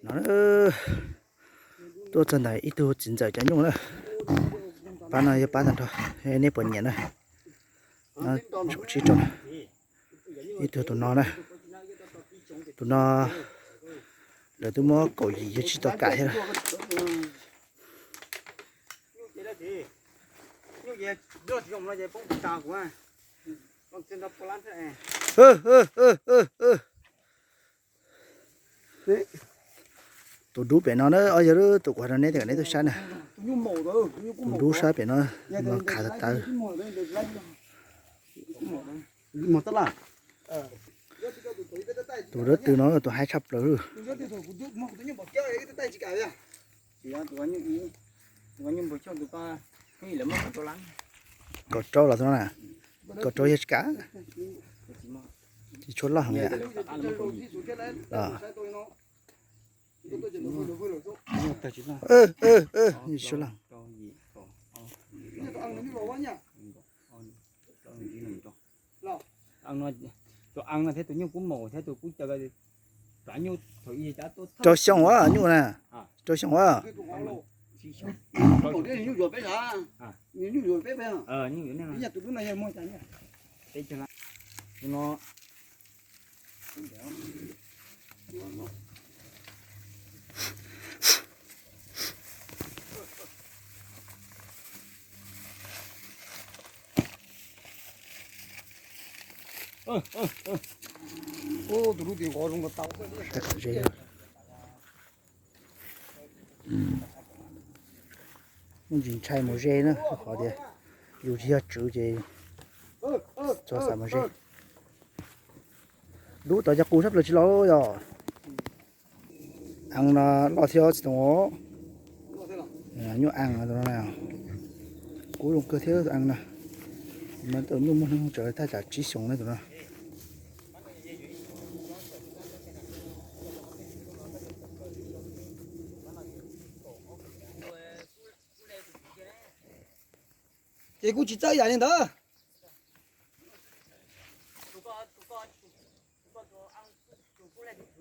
No, tuaj txog ntawm ib tug txiv ntxawm cov nyuj na. Pab no yog pab tag nrho, nej puas nyiam na? Tsib rau na. Ib tug tus no na. Tus no lawv twb muab kaum yim yog tsis tau kam thiab. Tus dub pem no na, yog tus kuv hais rau neb tias kom neb tuaj saib na. Tus dub sab pem no, no khav tawv tawv. Tus dawb tw no tus haib tshaj plaws. Kaum rau los tus no na, kaum rau yog tsis kam, tsis tshua loj heev yom. Tsis tshua loj. Rau xyoo a nyuj na, rau xyoo a. Tus lub tim nqov zoo nkaus tau. Saib kom ze. Muaj ntsis ntshai mus ze na, qhov tias yus tsis yog tswv ces txhob xav mus ze. Dub tod cov qus sab plaws tsis los yog. Ees no loj thiab txiv ntoo. Nyuj ees no, kub zoo kawg thiab tus ees no. No tus nyuj muaj hnub tsawg thaj tsam tsib xyoos ne tus no. Ces kuj tsis txawj yam li ntawd.